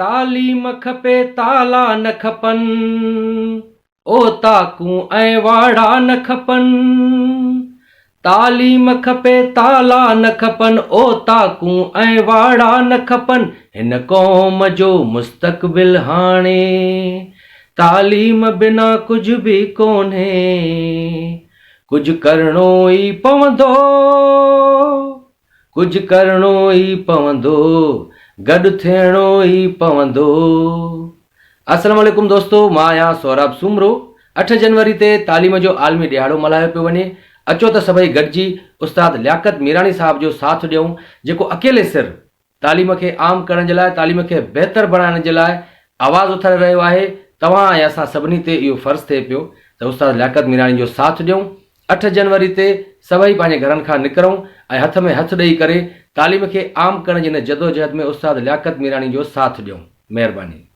تعليم کپي تالا نه کپن، اوطاقون ۽ واڙا نه کپن. تعليم کپي تالا نه کپن، اوطاقون ۽ واڙا نه کپن. هن قوم جو مستقبل هاڻي تعليم بنا ڪجهه به ڪونهي. ڪجهه ڪرڻو ئي پوندو. ڪجهه ڪرڻو ئي پوندو، گڏ ٿيڻو ئي پوندو. السلام عليڪم دوستو مان آهيان سهراب سومرو اٺ جنوري تي تعليم جو عالمي ڏهاڙو ملهايو پيو وڃي اچو ته سڀئي گڏجي استاد لياقت ميراڻي صاحب جو ساٿ ڏيون جيڪو اڪيلي سر تعليم کي عام ڪرڻ جي لاء تعليم کي بهتر بڻائڻ جي لاء آواز اٿاري رهيو آهي توهان ۽ اسان سڀني تي اهو فرض ٿئي پيو ته استاد لياقت ميراڻي جو ساٿ ڏيون اٺ جنوري تي سڀئي پنهنجي گهرن کان نڪرون ۽ هٿ ۾ هٿ ڏئي ڪري تعليم کي عام ڪرڻ جي هن جدوجهد ۾ استاد لياقت ميراڻي جو ساٿ ڏيون. مهرباني.